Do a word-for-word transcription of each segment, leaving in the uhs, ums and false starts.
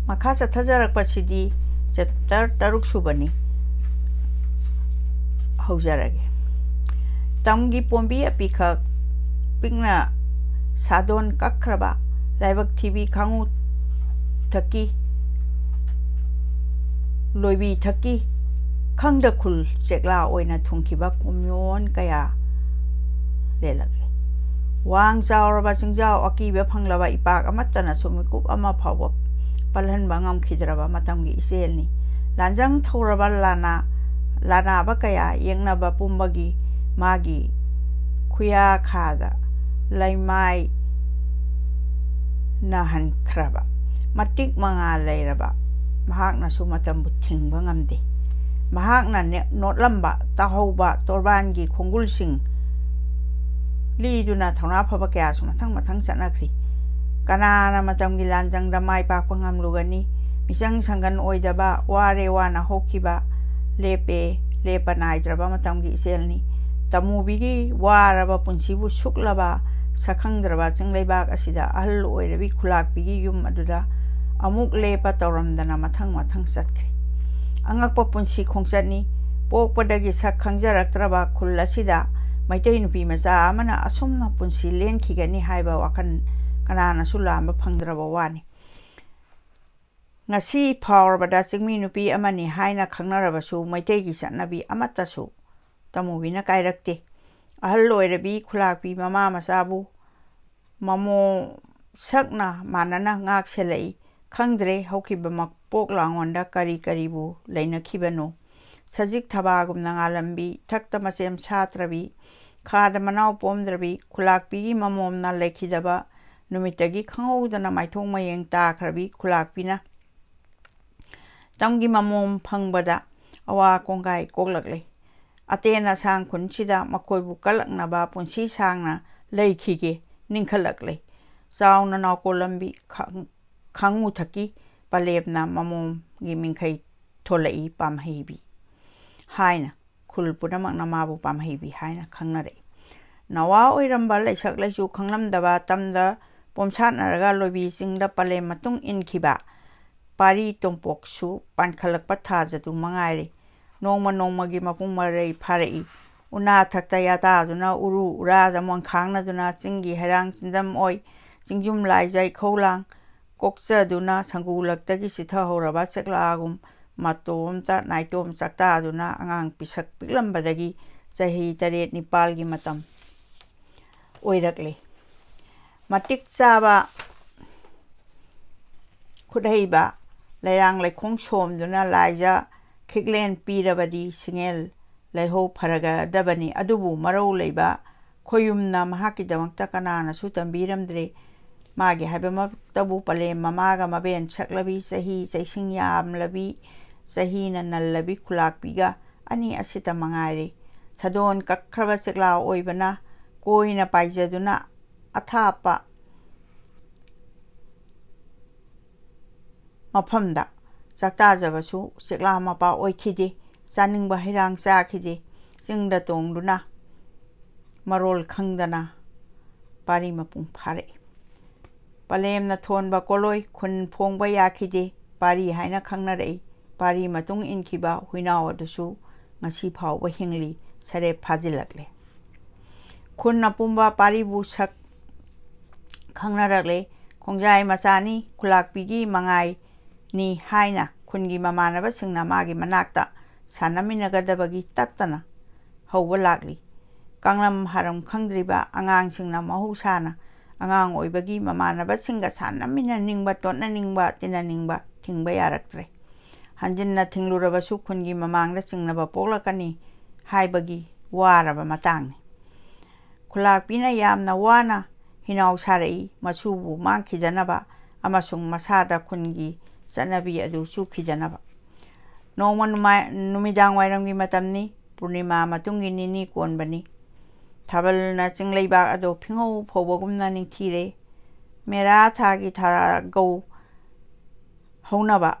ꯃꯈꯥ ꯆꯠꯊꯖꯔꯛꯄꯁꯤꯗꯤ ꯆꯦꯞꯇꯔ ꯇꯔꯨꯛ ꯁꯨꯕꯅꯤ꯫ ꯍꯧꯖꯔꯒꯦ꯫ ꯇꯝꯒꯤ ꯄꯣꯝꯕꯤ ꯑꯄꯤꯈꯛ ꯄꯤꯛꯅ ꯁꯥꯗꯣꯟ ꯀꯛꯈ꯭ꯔꯕ ꯂꯥꯏꯕꯛ ꯊꯤꯕꯤ ꯈꯥꯡꯉꯨ ꯊꯛꯀꯤ ꯂꯣꯏꯕꯤ ꯊꯛꯀꯤ ꯈꯪꯗ ꯈꯨꯜ ꯆꯦꯛꯂꯥ ꯑꯣꯏꯅ ꯊꯨꯡꯈꯤꯕ ꯀꯨꯝꯌꯣꯟ ꯀꯌꯥ ꯂꯦꯜꯂꯛꯂꯦ꯫ ꯋꯥꯡ ꯆꯥꯎꯔꯕ ꯆꯤꯡꯖꯥꯎ ꯑꯀꯤꯕ ꯐꯪꯂꯕ ꯏꯄꯥꯛ ꯑꯃꯠꯇꯅꯁꯨ ꯃꯤꯀꯨꯞ ꯑꯃ ꯐꯥꯎꯕ ꯄꯜꯍꯟꯕ ꯉꯝꯈꯤꯗ꯭ꯔꯕ ꯃꯇꯝꯒꯤ ꯏꯆꯦꯜꯅꯤ꯫ ꯂꯥꯟꯖꯪ ꯊꯧꯔꯕ ꯂꯥꯟꯅ ꯂꯥꯟꯅꯕ ꯀꯌꯥ ꯌꯦꯛꯅꯕ ꯄꯨꯝꯕꯒꯤ ꯃꯥꯒꯤ ꯈꯨꯌꯥꯈꯥꯗ ꯂꯩꯃꯥꯏ ꯅꯍꯟꯈ꯭ꯔꯕ ꯃꯇꯤꯛ ꯃꯉꯥ ꯂꯩꯔꯕ ꯃꯍꯥꯛꯅꯁꯨ ꯃꯇꯝꯕꯨ ꯊꯤꯡꯕ ꯉꯝꯗꯦ꯫ ꯃꯍꯥꯛꯅ ꯅꯦ- ꯅꯣꯠꯂꯝꯕ ꯇꯥꯍꯧꯕ ꯇꯣꯔꯕꯥꯟꯒꯤ ꯈꯣꯡꯒꯨꯜꯁꯤꯡ ꯂꯤꯗꯨꯅ ꯊꯧꯅꯥ ꯐꯕ ꯀꯌꯥꯁꯨ ꯃꯊꯪ ꯃꯊꯪ ꯆꯠꯅꯈ꯭ꯔꯤ꯫ ꯀꯅꯥꯅ ꯃꯇꯝꯒꯤ ꯂꯥꯟꯖꯪꯗ ꯃꯥꯏ ꯄꯥꯛꯄ ꯉꯝꯂꯨꯒꯅꯤ? ꯃꯤꯆꯪ ꯁꯪꯒꯟ ꯑꯣꯏꯗꯕ, ꯋꯥꯔꯦ ꯋꯥꯅ ꯍꯧꯈꯤꯕ, ꯂꯦꯞꯄꯦ ꯂꯦꯞꯄ ꯅꯥꯏꯗ꯭ꯔꯕ ꯃꯇꯝꯒꯤ ꯏꯆꯦꯜꯅꯤ꯫ ꯇꯃꯨꯕꯤꯒꯤ ꯋꯥꯔꯕ ꯄꯨꯟꯁꯤꯕꯨ ꯁꯨꯛꯂꯕ ꯁꯛꯈꯪꯗ꯭ꯔꯕ ꯆꯤꯡꯂꯩꯕꯥꯛ ꯑꯁꯤꯗ ꯑꯍꯜ ꯑꯣꯏꯔꯕꯤ ꯈꯨꯂꯥꯛꯄꯤꯒꯤ ꯌꯨꯝ ꯑꯗꯨꯗ ꯑꯃꯨꯛ ꯂꯦꯞꯄ ꯇꯧꯔꯝꯗꯅ ꯃꯊꯪ ꯃꯊꯪ ꯆꯠꯈ꯭ꯔꯤ꯫ ꯑꯉꯛꯄ ꯄꯨꯟꯁꯤ ꯈꯣꯡꯆꯠꯅꯤ꯫ ꯄꯣꯛꯄꯗꯒꯤ ꯁꯛ ꯈꯪꯖꯔꯛꯇ꯭ꯔꯕ ꯈꯨꯜ ꯑꯁꯤꯗ ꯃꯩꯇꯩ ꯅꯨꯄꯤ ꯃꯆꯥ ꯑꯃꯅ ꯑꯁꯨꯝꯅ ꯄꯨꯟꯁꯤ ꯂꯦꯟꯈꯤꯒꯅꯤ ꯍꯥꯏꯕ ꯋꯥꯈꯜ ꯀꯅꯥꯅꯁꯨ ꯂꯥꯝꯕ ꯐꯪꯗ꯭ꯔꯕ ꯋꯥꯅꯤ꯫ ꯉꯁꯤ ꯐꯥꯎꯔꯕꯗ ꯆꯤꯡꯃꯤ ꯅꯨꯄꯤ ꯑꯃꯅꯤ ꯍꯥꯏꯅ ꯈꯪꯅꯔꯕꯁꯨ ꯃꯩꯇꯩꯒꯤ ꯆꯠꯅꯕꯤ ꯑꯃꯠꯇꯁꯨ ꯇꯃꯨꯕꯤꯅ ꯀꯥꯏꯔꯛꯇꯦ꯫ ꯑꯍꯜ ꯑꯣꯏꯔꯕꯤ ꯈꯨꯂꯥꯛꯄꯤ ꯃꯃꯥ ꯃꯆꯥꯕꯨ ꯃꯃꯣ ꯁꯛꯅ ꯃꯥꯟꯅꯅ ꯉꯥꯛ ꯁꯦꯜꯂꯛꯏ꯫ ꯈꯪꯗ꯭ꯔꯦ ꯍꯧꯈꯤꯕ ꯃꯄꯣꯛ ꯂꯥꯡꯉꯣꯟꯗ ꯀꯔꯤ ꯀꯔꯤꯕꯨ ꯂꯩꯅꯈꯤꯕꯅꯣ꯫ ꯁꯖꯤꯛ ꯊꯕꯥꯒꯨꯝꯅ ꯉꯥꯜꯂꯝꯕꯤ, ꯏꯊꯛꯇ ꯃꯆꯦꯝ ꯁꯥꯠꯇ꯭ꯔꯕꯤ, ꯈꯥꯗ ꯃꯅꯥꯎ ꯄꯣꯝꯗ꯭ꯔꯕꯤ, ꯈꯨꯂꯥꯛꯄꯤꯒꯤ ꯃꯃꯣꯝꯅ ꯂꯩꯈꯤꯗꯕ ꯅꯨꯃꯤꯠꯇꯒꯤ ꯈꯪꯍꯧꯗꯅ ꯃꯥꯏꯊꯣꯡ ꯃꯌꯦꯡ ꯇꯥꯈ꯭ꯔꯕꯤ ꯈꯨꯂꯥꯛꯄꯤꯅ ꯇꯝꯒꯤ ꯃꯃꯣꯝ ꯐꯪꯕꯗ ꯑꯋꯥ ꯀꯣꯡꯒꯥꯏ ꯀꯣꯛꯂꯛꯂꯦ꯫ ꯑꯇꯦꯟ ꯑꯁꯥꯡ ꯈꯨꯟꯁꯤꯗ ꯃꯈꯣꯏꯕꯨ ꯀꯜꯂꯛꯅꯕ ꯄꯨꯟꯁꯤ ꯁꯥꯡꯅ ꯂꯩꯈꯤꯒꯦ ꯅꯤꯡꯈꯠꯂꯛꯂꯦ꯫ ꯆꯥꯎꯅ ꯅꯥꯎꯀꯣꯜꯂꯝꯕꯤ ꯈꯪ- ꯈꯪꯉꯨ ꯊꯛꯀꯤ ꯄꯂꯦꯝꯅ ꯃꯃꯣꯝꯒꯤ ꯃꯤꯡꯈꯩ ꯊꯣꯂꯛꯏ ꯄꯥꯝꯍꯩꯕꯤ ꯍꯥꯏꯅ꯫ ꯈꯨꯜ ꯄꯨꯝꯅꯃꯛꯅ ꯃꯥꯕꯨ ꯄꯥꯝꯍꯩꯕꯤ ꯍꯥꯏꯅ ꯈꯪꯅꯔꯛꯏ꯫ ꯅꯋꯥ ꯑꯣꯏꯔꯝꯕ ꯂꯩꯁꯛ ꯂꯩꯁꯨ ꯈꯪꯂꯝꯗꯕ ꯇꯝꯗ ꯄꯣꯝꯁꯥꯠꯅꯔꯒ ꯂꯣꯏꯕꯤ ꯆꯤꯡꯗ ꯄꯂꯦꯝ ꯃꯇꯨꯡ ꯏꯟꯈꯤꯕ ꯄꯥꯔꯤ ꯇꯣꯝꯄꯣꯛꯁꯨ ꯄꯥꯟꯈꯠꯂꯛꯄ ꯊꯥꯖꯗꯨ ꯃꯉꯥꯏꯔꯦ꯫ ꯅꯣꯡꯃ ꯅꯣꯡꯃꯒꯤ ꯃꯄꯨꯡ ꯃꯔꯩ ꯐꯥꯔꯛꯏ꯫ ꯎꯅꯥ ꯊꯛꯇ ꯌꯥꯇꯥꯗꯨꯅ, ꯎꯔꯨ ꯎꯔꯥꯗ ꯃꯣꯟꯈꯥꯡꯅꯗꯨꯅ, ꯆꯤꯡꯒꯤ ꯍꯩꯔꯥꯡ ꯆꯤꯡꯗꯝ ꯑꯣꯏ, ꯆꯤꯡꯖꯨꯝ ꯂꯥꯏꯖ ꯏꯈꯧꯂꯥꯡ ꯀꯣꯛꯆꯗꯨꯅ, ꯁꯪꯒꯨ ꯂꯛꯇꯒꯤ ꯆꯤꯊꯍꯧꯔꯕ ꯆꯦꯛꯂꯥꯒꯨꯝ ꯃꯇꯣꯝꯇ ꯅꯥꯏꯇꯣꯝ ꯆꯥꯛꯇꯥꯗꯨꯅ, ꯑꯉꯥꯡ ꯄꯤꯁꯛ ꯄꯤꯛꯂꯝꯕꯗꯒꯤ ꯆꯍꯤ ꯇꯔꯦꯠ ꯅꯤꯄꯥꯜꯒꯤ ꯃꯇꯝ ꯑꯣꯏꯔꯛꯂꯦ꯫ ꯃꯇꯤꯛ ꯆꯥꯕ ꯈꯨꯠꯍꯩꯕ ꯂꯩꯔꯥꯡ ꯂꯩꯈꯣꯡ ꯁꯣꯝꯗꯨꯅ ꯂꯥꯏꯖ ꯈꯤꯛꯂꯦꯟ ꯄꯤꯔꯕꯗꯤ ꯁꯤꯡꯉꯦꯜ ꯂꯩꯍꯧ ꯐꯔꯒꯗꯕꯅꯤ꯫ ꯑꯗꯨꯕꯨ ꯃꯔꯧ ꯂꯩꯕ ꯈꯣꯌꯨꯝꯅ ꯃꯍꯥꯛꯀꯤꯗꯃꯛꯇ ꯀꯅꯥꯅꯁꯨ ꯇꯝꯕꯤꯔꯝꯗ꯭ꯔꯦ꯫ ꯃꯥꯒꯤ ꯍꯥꯏꯕꯃꯛꯇꯕꯨ ꯄꯂꯦꯝ ꯃꯃꯥꯒ ꯃꯕꯦꯟ ꯁꯛꯂꯕꯤ, ꯆꯍꯤ ꯆꯩꯁꯤꯡ ꯌꯥꯝꯂꯕꯤ, ꯆꯍꯤꯅ ꯅꯜꯂꯕꯤ ꯈꯨꯂꯥꯛꯄꯤꯒ ꯑꯅꯤ ꯑꯁꯤꯇ ꯃꯉꯥꯏꯔꯦ꯫ ꯁꯥꯗꯣꯟ ꯀꯛꯈ꯭ꯔꯕ ꯆꯦꯛꯂꯥ ꯑꯣꯏꯕꯅ ꯀꯣꯏꯅ ꯄꯥꯏꯖꯗꯨꯅ ꯑꯊꯥꯞꯄ ꯃꯐꯝꯗ ꯆꯥꯛꯇꯥꯖꯕꯁꯨ ꯆꯦꯛꯂꯥ ꯃꯄꯥ ꯑꯣꯏꯈꯤꯗꯦ꯫ ꯆꯥꯅꯤꯡꯕ ꯍꯩꯔꯥꯡ ꯆꯥꯈꯤꯗꯦ꯫ ꯆꯤꯡꯗ ꯇꯣꯡꯗꯨꯅ ꯃꯔꯣꯜ ꯈꯪꯗꯅ ꯄꯥꯔꯤ ꯃꯄꯨꯡ ꯐꯥꯔꯛꯏ꯫ ꯄꯂꯦꯝꯅ ꯊꯣꯟꯕ ꯀꯣꯂꯣꯏ ꯈꯨꯟ ꯐꯣꯡꯕ ꯌꯥꯈꯤꯗꯦ꯫ ꯄꯥꯔꯤ ꯍꯥꯏꯅ ꯈꯪꯅꯔꯛꯏ꯫ ꯄꯥꯔꯤ ꯃꯇꯨꯡ ꯏꯟꯈꯤꯕ ꯍꯨꯏꯅꯥꯎ ꯑꯗꯨꯁꯨ ꯉꯁꯤ ꯐꯥꯎꯕ ꯍꯤꯡꯂꯤ꯫ ꯁꯔꯦꯞ ꯐꯥꯖꯤꯜꯂꯛꯂꯦ꯫ ꯈꯨꯟ ꯑꯄꯨꯝꯕ ꯄꯥꯔꯤꯕꯨ ꯁꯛ ꯈꯪꯅꯔꯛꯂꯦ꯫ ꯈꯣꯡꯖꯥꯏ ꯃꯆꯥꯅꯤ, ꯈꯨꯂꯥꯛꯄꯤꯒꯤ ꯃꯉꯥꯏꯅꯤ ꯍꯥꯏꯅ ꯈꯨꯟꯒꯤ ꯃꯃꯥꯟꯅꯕꯁꯤꯡꯅ ꯃꯥꯒꯤ ꯃꯅꯥꯛꯇ ꯁꯥꯟꯅꯃꯤꯟꯅꯒꯗꯕꯒꯤ ꯇꯛꯇꯅ ꯍꯧꯕ ꯂꯥꯛꯂꯤ꯫ ꯀꯥꯡꯂꯝ ꯍꯥꯔꯝ ꯈꯪꯗ꯭ꯔꯤꯕ ꯑꯉꯥꯡꯁꯤꯡꯅ ꯃꯍꯧꯁꯥꯅ ꯑꯉꯥꯡ ꯑꯣꯏꯕꯒꯤ ꯃꯃꯥꯟꯅꯕꯁꯤꯡꯒ ꯁꯥꯟꯅꯃꯤꯟꯅꯅꯤꯡꯕ, ꯇꯣꯠꯅꯅꯤꯡꯕ, ꯇꯤꯟꯅꯅꯤꯡꯕ ꯊꯤꯡꯕ ꯌꯥꯔꯛꯇ꯭ꯔꯦ꯫ ꯍꯟꯖꯤꯟꯅ ꯊꯤꯡꯂꯨꯔꯕꯁꯨ ꯈꯨꯟꯒꯤ ꯃꯃꯥꯡꯗ ꯆꯤꯡꯅꯕ ꯄꯣꯛꯂꯛꯀꯅꯤ ꯍꯥꯏꯕꯒꯤ ꯋꯥꯔꯕ ꯃꯇꯥꯡꯅꯤ꯫ ꯈꯨꯂꯥꯛꯄꯤꯅ ꯌꯥꯝꯅ ꯋꯥꯅ ꯍꯤꯅꯥꯎ ꯁꯥꯔꯛꯏ, ꯃꯁꯨꯕꯨ ꯃꯥꯡꯈꯤꯗꯅꯕ ꯑꯃꯁꯨꯡ ꯃꯁꯥꯗ ꯈꯨꯟꯒꯤ ꯆꯠꯅꯕꯤ ꯑꯗꯨ ꯆꯨꯈꯤꯗꯅꯕ꯫ ꯅꯣꯡꯃ ꯅꯨꯃꯥꯏ-, ꯅꯨꯃꯤꯗꯥꯡ ꯋꯥꯏꯔꯝꯒꯤ ꯃꯇꯝꯅꯤ, ꯄꯨꯔꯅꯤꯃꯥ ꯃꯇꯨꯡꯒꯤ ꯅꯤꯅꯤ ꯀꯣꯟꯕꯅꯤ꯫ ꯊꯥꯕꯜꯅ ꯆꯤꯡꯂꯩꯕꯥꯛ ꯑꯗꯨ ꯐꯤꯉꯧ ꯐꯧꯕꯒꯨꯝꯅ ꯅꯤꯡꯊꯤꯔꯦ꯫ ꯃꯦꯔꯥ ꯊꯥꯒꯤ ꯊꯥꯒꯧ ꯍꯧꯅꯕ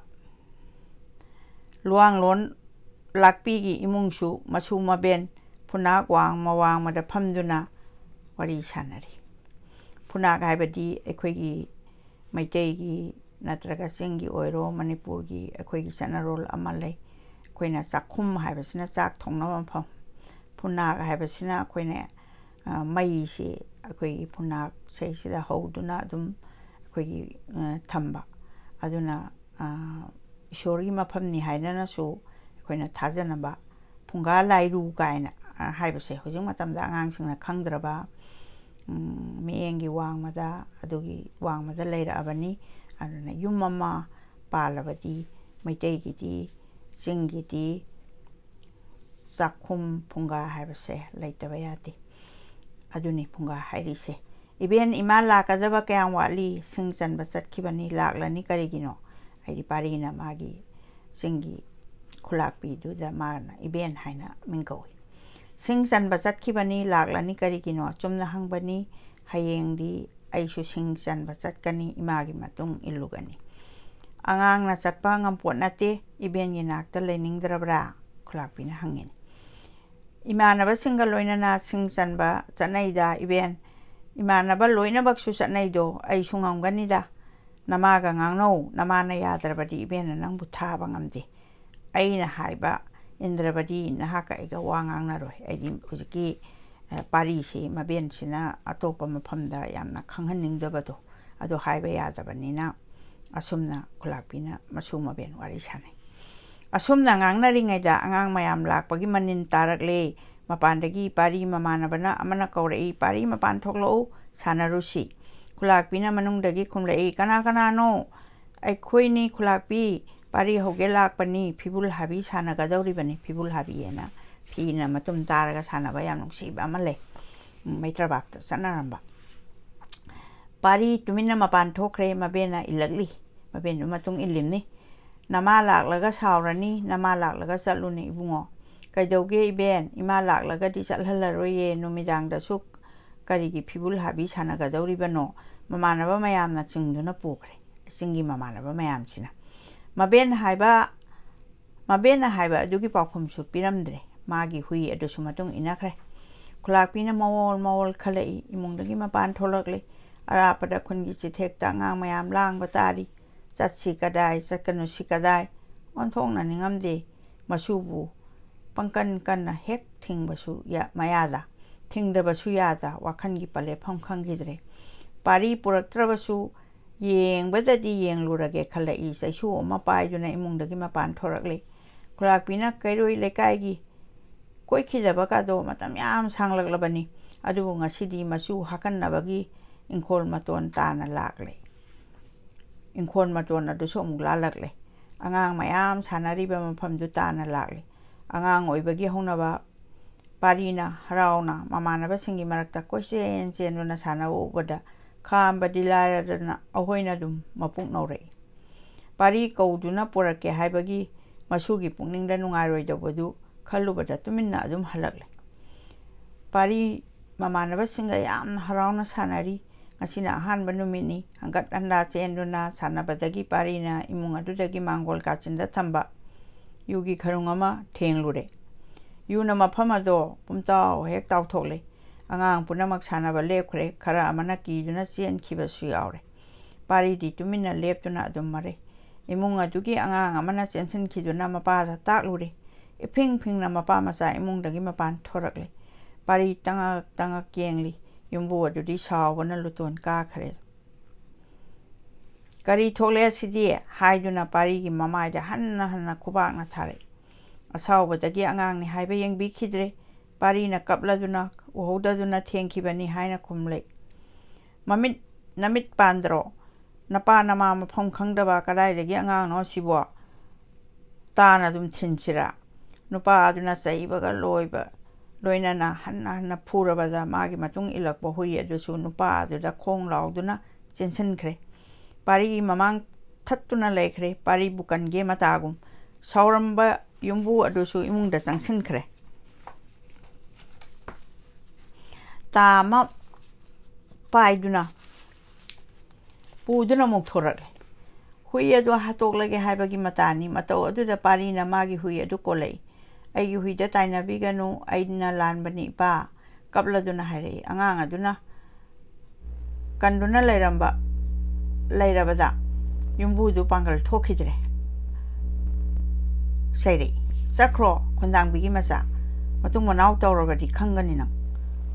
ꯂꯨꯋꯥꯡꯂꯣꯟ ꯂꯥꯛꯄꯤꯒꯤ ꯏꯃꯨꯡꯁꯨ ꯃꯁꯨ ꯃꯕꯦꯟ ꯐꯨꯅꯥꯛ ꯋꯥꯡꯃ ꯋꯥꯡꯃꯗ ꯐꯝꯗꯨꯅ ꯋꯥꯔꯤ ꯁꯥꯟꯅꯔꯤ꯫ ꯐꯨꯅꯥꯛ ꯍꯥꯏꯕꯗꯤ ꯑꯩꯈꯣꯏꯒꯤ ꯃꯩꯇꯩꯒꯤ ꯅꯠꯇ꯭ꯔꯒ ꯆꯤꯡꯒꯤ ꯑꯣꯏꯔꯣ, ꯃꯅꯤꯄꯨꯔꯒꯤ ꯑꯩꯈꯣꯏꯒꯤ ꯆꯠꯅꯔꯣꯜ ꯑꯃ ꯂꯩ꯫ ꯑꯩꯈꯣꯏꯅ ꯆꯥꯛꯈꯨꯝ ꯍꯥꯏꯕꯁꯤꯅ ꯆꯥꯛ ꯊꯣꯡꯅꯕ ꯃꯐꯝ, ꯐꯨꯅꯥꯛ ꯍꯥꯏꯕꯁꯤꯅ ꯑꯩꯈꯣꯏꯅ, ꯑ, ꯃꯩꯁꯤ ꯑꯩꯈꯣꯏꯒꯤ ꯐꯨꯅꯥꯛꯁꯤꯗꯩꯁꯤꯗ ꯍꯧꯗꯨꯅ ꯑꯗꯨꯝ ꯑꯩꯈꯣꯏꯒꯤ, ꯑ, ꯊꯝꯕ꯫ ꯑꯗꯨꯅ, ꯑ, ꯏꯁꯣꯔꯒꯤ ꯃꯐꯝꯅꯤ ꯍꯥꯏꯅꯅꯁꯨ ꯑꯩꯈꯣꯏꯅ ꯊꯥꯖꯅꯕ ꯐꯨꯡꯒꯥ ꯂꯥꯏꯔꯨ ꯀꯥꯏꯅ, ꯑ, ꯍꯥꯏꯕꯁꯦ ꯍꯧꯖꯤꯛ ꯃꯇꯝꯗ ꯑꯉꯥꯡꯁꯤꯡꯅ ꯈꯪꯗ꯭ꯔꯕ, ꯎꯝ, ꯃꯤꯠꯌꯦꯡꯒꯤ ꯋꯥꯡꯃꯗ, ꯑꯗꯨꯒꯤ ꯋꯥꯡꯃꯗ ꯂꯩꯔꯛꯑꯕꯅꯤ꯫ ꯑꯗꯨꯅ ꯌꯨꯝ ꯑꯃ ꯄꯥꯜꯂꯕꯗꯤ ꯃꯩꯇꯩꯒꯤꯗꯤ, ꯆꯤꯡꯒꯤꯗꯤ ꯆꯥꯛꯈꯨꯝ ꯐꯨꯡꯒꯥ ꯍꯥꯏꯕꯁꯦ ꯂꯩꯇꯕ ꯌꯥꯗꯦ꯫ ꯑꯗꯨꯅꯤ ꯐꯨꯡꯒꯥ ꯍꯥꯏꯔꯤꯁꯦ꯫ "ꯏꯕꯦꯟ, ꯏꯃꯥ ꯂꯥꯛꯀꯗꯕ ꯀꯌꯥꯝ ꯋꯥꯠꯂꯤ? ꯁꯤꯡ ꯆꯟꯕ ꯆꯠꯈꯤꯕꯅꯤ, ꯂꯥꯛꯂꯅꯤ꯫ ꯀꯔꯤꯒꯤꯅꯣ?" ꯍꯥꯏꯗꯤ ꯄꯥꯔꯤꯅ ꯃꯥꯒꯤ ꯆꯤꯡꯒꯤ ꯈꯨꯂꯥꯛꯄꯤꯗꯨꯗ ꯃꯥꯅ ꯏꯕꯦꯟ ꯍꯥꯏꯅ ꯃꯤꯡ ꯀꯧꯏ꯫ "ꯁꯤꯡ ꯆꯟꯕ ꯆꯠꯈꯤꯕꯅꯤ, ꯂꯥꯛꯂꯅꯤ꯫ ꯀꯔꯤꯒꯤꯅꯣ?" ꯑꯆꯨꯝꯅ ꯍꯪꯕꯅꯤ꯫ "ꯍꯌꯦꯡꯗꯤ ꯑꯩꯁꯨ ꯁꯤꯡ ꯆꯟꯕ ꯆꯠꯀꯅꯤ, ꯏꯃꯥꯒꯤ ꯃꯇꯨꯡ ꯏꯜꯂꯨꯒꯅꯤ꯫" "ꯑꯉꯥꯡꯅ ꯆꯠꯄ ꯉꯝꯄꯣꯠ ꯅꯠꯇꯦ, ꯏꯕꯦꯟꯒꯤ ꯅꯥꯛꯇ ꯂꯩꯅꯤꯡꯗ꯭ꯔꯕ꯭ꯔꯥ?" ꯈꯨꯂꯥꯛꯄꯤꯅ ꯍꯪꯉꯤꯅꯤ꯫ "ꯏꯃꯥꯟꯅꯕꯁꯤꯡꯒ ꯂꯣꯏꯅꯅ ꯁꯤꯡ ꯆꯟꯕ ꯆꯠꯅꯩꯗ, ꯏꯕꯦꯟ꯫ ꯏꯃꯥꯟꯅꯕ ꯂꯣꯏꯅꯃꯛꯁꯨ ꯆꯠꯅꯩꯗꯣ, ꯑꯩꯁꯨ ꯉꯝꯒꯅꯤꯗ꯫ ꯅꯃꯥꯒ ꯉꯥꯡꯅꯧ, ꯅꯃꯥꯅ ꯌꯥꯗ꯭ꯔꯕꯗꯤ ꯏꯕꯦꯟꯅ ꯅꯪꯕꯨ ꯊꯥꯕ ꯉꯝꯗꯦ꯫ ꯑꯩꯅ ꯍꯥꯏꯕ ꯏꯟꯗ꯭ꯔꯕꯗꯤ ꯅꯍꯥꯛꯀ ꯑꯩꯒ ꯋꯥ ꯉꯥꯡꯅꯔꯣꯏ꯫" ꯑꯩꯗꯤ ꯍꯧꯖꯤꯛꯀꯤ, ꯑ, ꯄꯥꯔꯤꯁꯤ ꯃꯕꯦꯟꯁꯤꯅ ꯑꯇꯣꯞꯄ ꯃꯐꯝꯗ ꯌꯥꯝꯅ ꯈꯪꯍꯟꯅꯤꯡꯗꯕꯗꯣ, ꯑꯗꯨ ꯍꯥꯏꯕ ꯌꯥꯗꯕꯅꯤꯅ ꯑꯁꯨꯝꯅ ꯈꯨꯂꯥꯛꯄꯤꯅ ꯃꯁꯨ ꯃꯕꯦꯟ ꯋꯥꯔꯤ ꯁꯥꯟꯅꯩ꯫ ꯑꯁꯨꯝꯅ ꯉꯥꯡꯅꯔꯤꯉꯩꯗ ꯑꯉꯥꯡ ꯃꯌꯥꯝ ꯂꯥꯛꯄꯒꯤ ꯃꯅꯤꯟ ꯇꯥꯔꯛꯂꯦ꯫ ꯃꯄꯥꯟꯗꯒꯤ ꯄꯥꯔꯤ ꯃꯃꯥꯟꯅꯕꯅ ꯑꯃꯅ ꯀꯧꯔꯛꯏ, "ꯄꯥꯔꯤ, ꯃꯄꯥꯟ ꯊꯣꯛꯂꯛꯎ, ꯁꯥꯟꯅꯔꯨꯁꯤ꯫" ꯈꯨꯂꯥꯛꯄꯤꯅ ꯃꯅꯨꯡꯗꯒꯤ ꯈꯨꯝꯂꯛꯏ, "ꯀꯅꯥ ꯀꯅꯥꯅꯣ?" "ꯑꯩꯈꯣꯏꯅꯤ ꯈꯨꯂꯥꯛꯄꯤ, ꯄꯥꯔꯤ ꯍꯧꯒꯦ ꯂꯥꯛꯄꯅꯤ, ꯐꯤꯕꯨꯜ ꯍꯥꯕꯤ ꯁꯥꯟꯅꯒꯗꯧꯔꯤꯕꯅꯤ꯫" ꯐꯤꯕꯨꯜ ꯍꯥꯕꯤ ꯍꯥꯏꯅ ꯐꯤꯅ ꯃꯇꯨꯝ ꯇꯥꯔꯒ ꯁꯥꯟꯅꯕ ꯌꯥꯝ ꯅꯨꯡꯁꯤꯕ ꯑꯃ ꯂꯩ꯫ ꯎꯝ, ꯃꯩꯇ꯭ꯔꯕꯥꯛꯇ ꯆꯠꯅꯔꯝꯕ꯫ ꯄꯥꯔꯤ ꯇꯨꯃꯤꯟꯅ ꯃꯄꯥꯟ ꯊꯣꯛꯈ꯭ꯔꯦ, ꯃꯕꯦꯟꯅ ꯏꯜꯂꯛꯂꯤ꯫ ꯃꯕꯦꯟꯗꯨ ꯃꯇꯨꯡ ꯏꯜꯂꯤꯝꯅꯤ꯫ "ꯅꯃꯥ ꯂꯥꯛꯂꯒ ꯁꯥꯎꯔꯅꯤ, ꯅꯃꯥ ꯂꯥꯛꯂꯒ ꯆꯠꯂꯨꯅꯦ ꯏꯕꯨꯡꯉꯣ꯫" "ꯀꯩꯗꯧꯒꯦ ꯏꯕꯦꯟ? ꯏꯃꯥ ꯂꯥꯛꯂꯒꯗꯤ ꯆꯠꯍꯜꯂꯔꯣꯏꯌꯦ, ꯅꯨꯃꯤꯗꯥꯡꯗꯁꯨ ꯀꯔꯤꯒꯤ ꯐꯤꯕꯨꯜ ꯍꯥꯕꯤ ꯁꯥꯟꯅꯒꯗꯧꯔꯤꯕꯅꯣ? ꯃꯃꯥꯟꯅꯕ ꯃꯌꯥꯝꯅ ꯆꯤꯡꯗꯨꯅ ꯄꯨꯈ꯭ꯔꯦ꯫" ꯆꯤꯡꯒꯤ ꯃꯃꯥꯟꯅꯕ ꯃꯌꯥꯝꯁꯤꯅ꯫ ꯃꯕꯦꯟ ꯍꯥꯏꯕ, ꯃꯕꯦꯟꯅ ꯍꯥꯏꯕ ꯑꯗꯨꯒꯤ ꯄꯥꯎꯈꯨꯝꯁꯨ ꯄꯤꯔꯝꯗ꯭ꯔꯦ꯫ ꯃꯥꯒꯤ ꯍꯨꯏ ꯑꯗꯨꯁꯨ ꯃꯇꯨꯡ ꯏꯟꯅꯈ꯭ꯔꯦ꯫ ꯈꯨꯂꯥꯛꯄꯤꯅ ꯃꯋꯣꯜ ꯃꯋꯣꯜ ꯈꯜꯂꯛꯏ꯫ ꯏꯃꯨꯡꯗꯒꯤ ꯃꯄꯥꯟ ꯊꯣꯛꯂꯛꯂꯤ꯫ ꯑꯔꯥꯞꯄꯗ ꯈꯨꯟꯒꯤ ꯆꯤꯊꯦꯛꯇ ꯑꯉꯥꯡ ꯃꯌꯥꯝ ꯂꯥꯡꯕ ꯇꯥꯔꯤ꯫ ꯆꯠꯁꯤ ꯀꯗꯥꯏ, ꯆꯠꯀꯅꯨꯁꯤ ꯀꯗꯥꯏ, ꯑꯣꯟꯊꯣꯛꯅ ꯅꯤꯡꯉꯝꯗꯦ꯫ ꯃꯁꯨꯕꯨ ꯄꯪꯀꯟ ꯀꯟꯅ ꯍꯦꯛ ꯊꯤꯡꯕꯁꯨ ꯌꯥ-, ꯃꯌꯥꯗ, ꯊꯤꯡꯗꯕꯁꯨ ꯌꯥꯗ ꯋꯥꯈꯜꯒꯤ ꯄꯂꯦꯞꯐꯝ ꯈꯪꯈꯤꯗ꯭ꯔꯦ꯫ ꯄꯥꯔꯤ ꯄꯨꯔꯛꯇ꯭ꯔꯕꯁꯨ ꯌꯦꯡꯕꯗꯗꯤ ꯌꯦꯡꯂꯨꯔꯒꯦ ꯈꯜꯂꯛꯏ꯫ ꯆꯩꯁꯨ ꯑꯃ ꯄꯥꯏꯗꯨꯅ ꯏꯃꯨꯡꯗꯒꯤ ꯃꯄꯥꯟ ꯊꯣꯔꯛꯂꯦ꯫ ꯈꯨꯂꯥꯛꯄꯤꯅ ꯀꯩꯔꯣꯏ ꯂꯩꯀꯥꯏꯒꯤ ꯀꯣꯏꯈꯤꯗꯕꯒꯗꯣ ꯃꯇꯝ ꯌꯥꯝ ꯁꯥꯡꯂꯛꯂꯕꯅꯤ꯫ ꯑꯗꯨꯕꯨ ꯉꯁꯤꯗꯤ ꯃꯆꯨ ꯍꯥꯀꯟꯅꯕꯒꯤ ꯏꯪꯈꯣꯜ ꯃꯇꯣꯟ ꯇꯥꯅ ꯂꯥꯛꯂꯦ꯫ ꯏꯪꯈꯣꯜ ꯃꯇꯣꯟ ꯑꯗꯨꯁꯨ ꯑꯃꯨꯛ ꯂꯥꯜꯂꯛꯂꯦ꯫ ꯑꯉꯥꯡ ꯃꯌꯥꯝ ꯁꯥꯟꯅꯔꯤꯕ ꯃꯐꯝꯗꯨ ꯇꯥꯅ ꯂꯥꯛꯂꯦ꯫ ꯑꯉꯥꯡ ꯑꯣꯏꯕꯒꯤ ꯍꯧꯅꯕ ꯄꯥꯔꯤꯅ ꯍꯔꯥꯎꯅ ꯃꯃꯥꯟꯅꯕꯁꯤꯡꯒꯤ ꯃꯔꯛꯇ ꯀꯣꯏꯆꯦꯟ ꯆꯦꯟꯗꯨꯅ ꯁꯥꯟꯅꯕ ꯎꯕꯗ ꯈꯥꯝꯕꯗꯤ ꯂꯥꯏꯔꯗꯅ ꯑꯩꯈꯣꯏꯅ ꯑꯗꯨꯝ ꯃꯄꯨꯛ ꯅꯧꯔꯛꯏ꯫ ꯄꯥꯔꯤ ꯀꯧꯗꯨꯅ ꯄꯨꯔꯛꯀꯦ ꯍꯥꯏꯕꯒꯤ ꯃꯁꯨꯒꯤ ꯄꯨꯛꯅꯤꯡꯗ ꯅꯨꯡꯉꯥꯏꯔꯣꯏꯗꯧꯕꯗꯨ ꯈꯜꯂꯨꯕꯗ ꯇꯨꯃꯤꯟꯅ ꯑꯗꯨꯝ ꯍꯜꯂꯛꯂꯦ꯫ ꯄꯥꯔꯤ ꯃꯃꯥꯟꯅꯕꯁꯤꯡꯒ ꯌꯥꯝꯅ ꯍꯔꯥꯎꯅ ꯁꯥꯟꯅꯔꯤ꯫ ꯉꯁꯤꯅ ꯑꯍꯥꯟꯕ ꯅꯨꯃꯤꯠꯅꯤ꯫ ꯍꯪꯒꯠ ꯍꯟꯗꯥ ꯆꯦꯟꯗꯨꯅ ꯁꯥꯟꯅꯕꯗꯒꯤ ꯄꯥꯔꯤꯅ ꯏꯃꯨꯡ ꯑꯗꯨꯗꯒꯤ ꯃꯥꯡꯒꯣꯜ ꯀꯥꯆꯤꯟꯗ ꯊꯝꯕ ꯌꯨꯒꯤ ꯈꯔꯨꯡ ꯑꯃ ꯊꯦꯡꯂꯨꯔꯦ꯫ ꯌꯨꯅ ꯃꯐꯝ ꯑꯗꯣ ꯄꯨꯝꯇꯥꯎ ꯍꯦꯛ ꯇꯥꯎꯊꯣꯛꯂꯦ꯫ ꯑꯉꯥꯡ ꯄꯨꯝꯅꯃꯛ ꯁꯥꯟꯅꯕ ꯂꯦꯞꯈ꯭ꯔꯦ꯫ ꯈꯔ ꯑꯃꯅ ꯀꯤꯗꯨꯅ ꯆꯦꯟꯈꯤꯕꯁꯨ ꯌꯥꯎꯔꯦ꯫ ꯄꯥꯔꯤꯗꯤ ꯇꯨꯃꯤꯟꯅ ꯂꯦꯞꯇꯨꯅ ꯑꯗꯨꯝ ꯃꯔꯩ꯫ ꯏꯃꯨꯡ ꯑꯗꯨꯒꯤ ꯑꯉꯥꯡ ꯑꯃꯅ ꯆꯦꯟꯁꯤꯟꯈꯤꯗꯨꯅ ꯃꯄꯥꯗ ꯇꯥꯛꯂꯨꯔꯦ꯫ ꯏꯐꯤꯡ ꯐꯤꯡꯅ ꯃꯄꯥ ꯃꯆꯥ ꯏꯃꯨꯡꯗꯒꯤ ꯃꯄꯥꯟ ꯊꯣꯔꯛꯂꯦ꯫ ꯄꯥꯔꯤ ꯇꯉꯛ ꯇꯉꯛ ꯌꯦꯡꯂꯤ꯫ ꯌꯨꯝꯕꯨ ꯑꯗꯨꯗꯤ ꯁꯥꯎꯕꯅ ꯂꯨꯇꯣꯟ ꯀꯥꯈ꯭ꯔꯦ꯫ "ꯀꯔꯤ ꯊꯣꯛꯂꯦ ꯑꯁꯤꯗꯤ?" ꯍꯥꯏꯗꯨꯅ ꯄꯥꯔꯤꯒꯤ ꯃꯃꯥꯏꯗ ꯍꯟꯅ ꯍꯟꯅ ꯈꯨꯕꯥꯛꯅ ꯊꯥꯔꯛꯏ꯫ ꯑꯁꯥꯎꯕꯗꯒꯤ ꯑꯉꯥꯡꯅꯤ ꯍꯥꯏꯕ ꯌꯦꯡꯕꯤꯈꯤꯗ꯭ꯔꯦ꯫ ꯄꯥꯔꯤꯅ ꯀꯞꯂꯗꯨꯅ ꯎꯍꯧꯗꯗꯨꯅ ꯊꯦꯡꯈꯤꯕꯅꯤ ꯍꯥꯏꯅ ꯈꯨꯝꯂꯛꯏ꯫ "ꯃꯃꯤꯠ, ꯅꯃꯤꯠ ꯄꯥꯟꯗ꯭ꯔꯣ? ꯅꯄꯥ ꯅꯃꯥ ꯃꯐꯝ ꯈꯪꯗꯕ ꯀꯗꯥꯏꯗꯒꯤ ꯑꯉꯥꯡꯅꯣ ꯁꯤꯕꯣ? ꯇꯥꯅ ꯑꯗꯨꯝ ꯊꯤꯟꯁꯤꯔꯥ?" ꯅꯨꯄꯥ ꯑꯗꯨꯅ ꯆꯩꯕꯒ ꯂꯣꯏꯕ, ꯂꯣꯏꯅꯅ ꯍꯟꯅ ꯍꯟꯅ ꯐꯨꯔꯕꯗ ꯃꯥꯒꯤ ꯃꯇꯨꯡ ꯏꯜꯂꯛꯄ ꯍꯨꯏ ꯑꯗꯨꯁꯨ ꯅꯨꯄꯥ ꯑꯗꯨꯗ ꯈꯣꯡ ꯂꯥꯎꯗꯨꯅ ꯆꯦꯟꯁꯤꯟꯈ꯭ꯔꯦ꯫ ꯄꯥꯔꯤꯒꯤ ꯃꯃꯥꯡ ꯊꯠꯇꯨꯅ ꯂꯩꯈ꯭ꯔꯦ꯫ ꯄꯥꯔꯤꯕꯨ ꯀꯟꯒꯦ ꯃꯇꯥꯒꯨꯝ ꯁꯥꯎꯔꯝꯕ ꯌꯨꯝꯕꯨ ꯑꯗꯨꯁꯨ ꯏꯃꯨꯡꯗ ꯆꯪꯁꯤꯟꯈ꯭ꯔꯦ꯫ ꯇꯥ ꯑꯃ ꯄꯥꯏꯗꯨꯅ ꯄꯨꯗꯨꯅ ꯑꯃꯨꯛ ꯊꯣꯔꯛꯂꯦ꯫ ꯍꯨꯏ ꯑꯗꯨ ꯍꯥꯠꯇꯣꯛꯂꯒꯦ ꯍꯥꯏꯕꯒꯤ ꯃꯇꯥꯅꯤ꯫ ꯃꯇꯧ ꯑꯗꯨꯗ ꯄꯥꯔꯤꯅ ꯃꯥꯒꯤ ꯍꯨꯏ ꯑꯗꯨ ꯀꯣꯜꯂꯛꯏ꯫ "ꯑꯩꯒꯤ ꯍꯨꯏꯗ ꯇꯥꯏꯅꯕꯤꯒꯅꯨ, ꯑꯩꯅ ꯂꯥꯟꯕꯅꯤ ꯏꯄꯥ", ꯀꯞꯂꯗꯨꯅ ꯍꯥꯏꯔꯛꯏ꯫ ꯑꯉꯥꯡ ꯑꯗꯨꯅ ꯀꯟꯗꯨꯅ ꯂꯩꯔꯝꯕ, ꯂꯩꯔꯕꯗ ꯌꯨꯝꯕꯨꯗꯨ ꯄꯥꯡꯒꯜ ꯊꯣꯛꯈꯤꯗ꯭ꯔꯦ꯫ ꯆꯩꯔꯛꯏ, "ꯆꯠꯈ꯭ꯔꯣ, ꯈꯨꯟꯗꯥꯡꯕꯤꯒꯤ ꯃꯆꯥ꯫ ꯃꯇꯨꯡ ꯃꯅꯥꯎ ꯇꯧꯔꯕꯗꯤ ꯈꯪꯒꯅꯤ ꯅꯪ꯫"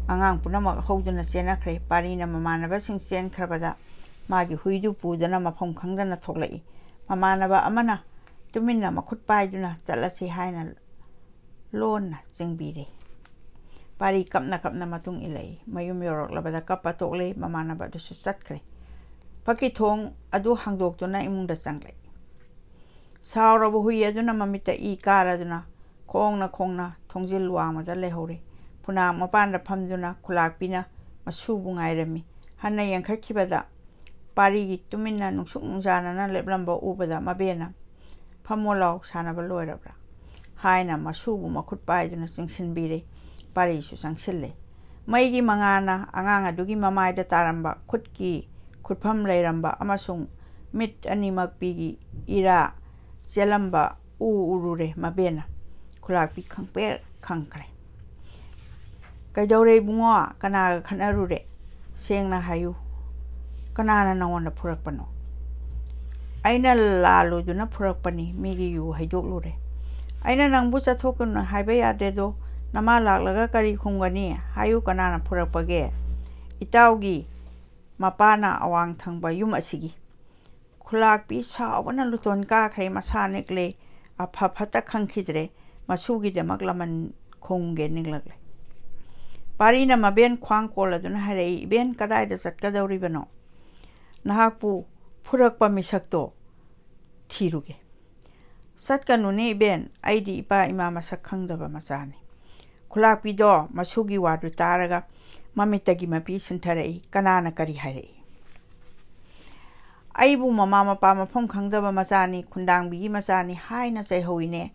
ꯑꯉꯥꯡ ꯄꯨꯝꯅꯃꯛ ꯍꯧꯗꯨꯅ ꯆꯦꯟꯅꯈ꯭ꯔꯦ꯫ ꯄꯥꯔꯤꯅ ꯃꯃꯥꯟꯅꯕꯁꯤꯡ ꯆꯦꯟꯈ꯭ꯔꯕꯗ ꯃꯥꯒꯤ ꯍꯨꯏꯗꯨ ꯄꯨꯗꯨꯅ ꯃꯐꯝ ꯈꯪꯗꯅ ꯊꯣꯛꯂꯛꯏ꯫ ꯃꯃꯥꯟꯅꯕ ꯑꯃꯅ ꯇꯨꯃꯤꯟꯅ ꯃꯈꯨꯠ ꯄꯥꯏꯗꯨꯅ "ꯆꯠꯂꯁꯤ" ꯍꯥꯏꯅ ꯂꯣꯟꯅ ꯆꯤꯡꯕꯤꯔꯦ꯫ ꯄꯥꯔꯤ ꯀꯞꯅ ꯀꯞꯅ ꯃꯇꯨꯡ ꯏꯜꯂꯛꯏ꯫ ꯃꯌꯨꯝ ꯌꯧꯔꯛꯂꯕꯗ ꯀꯞꯄ ꯇꯣꯛꯂꯦ꯫ ꯃꯃꯥꯟꯅꯕ ꯑꯗꯨꯁꯨ ꯆꯠꯈ꯭ꯔꯦ꯫ ꯐꯛꯀꯤ ꯊꯣꯡ ꯑꯗꯨ ꯍꯥꯡꯗꯣꯛꯇꯨꯅ ꯏꯃꯨꯡꯗ ꯆꯪꯂꯛꯏ꯫ ꯁꯥꯎꯔꯕ ꯍꯨꯏ ꯑꯗꯨꯅ ꯃꯃꯤꯠꯇ ꯏ ꯀꯥꯔꯗꯨꯅ ꯈꯣꯡꯅ ꯈꯣꯡꯅ ꯊꯣꯡꯖꯤꯜ ꯋꯥꯡꯃꯗ ꯂꯩꯍꯧꯔꯦ꯫ ꯐꯨꯅꯥꯛ ꯃꯄꯥꯟꯗ ꯐꯝꯗꯨꯅ ꯈꯨꯂꯥꯛꯄꯤꯅ ꯃꯁꯨꯕꯨ ꯉꯥꯏꯔꯝꯃꯤ꯫ ꯍꯟꯅ ꯌꯦꯡꯈꯠꯈꯤꯕꯗ ꯄꯥꯔꯤꯒꯤ ꯇꯨꯃꯤꯟꯅ ꯅꯨꯡꯁꯨꯛ ꯅꯨꯡꯖꯥꯅꯅ ꯂꯦꯞꯂꯝꯕ ꯎꯕꯗ ꯃꯕꯦꯅ "ꯐꯝꯃꯣ ꯂꯥꯎ, ꯁꯥꯟꯅꯕ ꯂꯣꯏꯔꯕ꯭ꯔꯥ?" ꯍꯥꯏꯅ ꯃꯁꯨꯕꯨ ꯃꯈꯨꯠ ꯄꯥꯏꯗꯨꯅ ꯆꯤꯡꯁꯤꯟꯕꯤꯔꯦ꯫ ꯄꯥꯔꯤꯁꯨ ꯆꯪꯁꯤꯜꯂꯦ꯫ ꯃꯩꯒꯤ ꯃꯉꯥꯜꯅ ꯑꯉꯥꯡ ꯑꯗꯨꯒꯤ ꯃꯃꯥꯏꯗ ꯇꯥꯔꯝꯕ ꯈꯨꯠꯀꯤ ꯈꯨꯠꯐꯝ ꯂꯩꯔꯝꯕ ꯑꯃꯁꯨꯡ ꯃꯤꯠ ꯑꯅꯤꯃꯛ ꯄꯤꯒꯤ ꯏꯔꯥ ꯆꯦꯜꯂꯝꯕ ꯎ ꯎꯔꯨꯔꯦ꯫ ꯃꯕꯦꯅ ꯈꯨꯂꯥꯛꯄꯤ ꯈꯪꯄ꯭ꯔꯦꯛ ꯈꯪꯈ꯭ꯔꯦ꯫ "ꯀꯩꯗꯧꯔꯦ ꯏꯕꯨꯡꯉꯣ? ꯀꯅꯥꯒ ꯈꯠꯅꯔꯨꯔꯦ? ꯁꯦꯡꯅ ꯍꯥꯏꯌꯨ, ꯀꯅꯥꯅ ꯅꯉꯣꯟꯗ ꯐꯨꯔꯛꯄꯅꯣ?" "ꯑꯩꯅ ꯂꯥꯜꯂꯨꯗꯨꯅ ꯐꯨꯔꯛꯄꯅꯤ, ꯃꯤꯒꯤ ꯌꯨ ꯍꯩꯗꯣꯛꯂꯨꯔꯦ꯫" "ꯑꯩꯅ ꯅꯪꯕꯨ ꯆꯠꯊꯣꯛꯀꯅꯨ ꯍꯥꯏꯕ ꯌꯥꯗꯦꯗꯣ, ꯅꯃꯥ ꯂꯥꯛꯂꯒ ꯀꯔꯤ ꯈꯨꯝꯒꯅꯤ? ꯍꯥꯏꯌꯨ, ꯀꯅꯥꯅ ꯐꯨꯔꯛꯄꯒꯦ?" "ꯏꯇꯥꯎꯒꯤ ꯃꯄꯥꯅ ꯑꯋꯥꯡ ꯊꯪꯕ ꯌꯨꯝ ꯑꯁꯤꯒꯤ꯫" ꯈꯨꯂꯥꯛꯄꯤ ꯁꯥꯎꯕꯅ ꯂꯨꯇꯣꯟ ꯀꯥꯈ꯭ꯔꯦ꯫ ꯃꯁꯥ ꯅꯤꯛꯂꯦ꯫ ꯑꯐ ꯐꯠꯇ ꯈꯪꯈꯤꯗ꯭ꯔꯦ꯫ ꯃꯁꯨꯒꯤꯗꯃꯛ ꯂꯃꯟ ꯈꯨꯝꯒꯦ ꯅꯤꯡꯂꯛꯂꯦ꯫ ꯄꯥꯔꯤꯅ ꯃꯕꯦꯟ ꯈ꯭ꯋꯥꯡ ꯀꯣꯜꯂꯗꯨꯅ ꯍꯥꯏꯔꯛꯏ, "ꯏꯕꯦꯟ, ꯀꯗꯥꯏꯗ ꯆꯠꯀꯗꯧꯔꯤꯕꯅꯣ? ꯅꯍꯥꯛꯄꯨ ꯐꯨꯔꯛꯄ ꯃꯤꯁꯛꯇꯣ ꯊꯤꯔꯨꯒꯦ꯫" "ꯆꯠꯀꯅꯨꯅꯦ ꯏꯕꯦꯟ, ꯑꯩꯗꯤ ꯏꯄꯥ ꯏꯃꯥ ꯃꯁꯛ ꯈꯪꯗꯕ ꯃꯆꯥꯅꯤ꯫" ꯈꯨꯂꯥꯛꯄꯤꯗꯣ ꯃꯁꯨꯒꯤ ꯋꯥꯗꯨ ꯇꯥꯔꯒ ꯃꯃꯤꯠꯇꯒꯤ ꯃꯄꯤ ꯁꯤꯟꯊꯔꯛꯏ꯫ "ꯀꯅꯥꯅ ꯀꯔꯤ ꯍꯥꯏꯔꯛꯏ?" "ꯑꯩꯕꯨ ꯃꯃꯥ ꯃꯄꯥ ꯃꯐꯝ ꯈꯪꯗꯕ ꯃꯆꯥꯅꯤ, ꯈꯨꯟꯗꯥꯡꯕꯤꯒꯤ ꯃꯆꯥꯅꯤ ꯍꯥꯏꯅ ꯆꯩꯍꯧꯏꯅꯦ꯫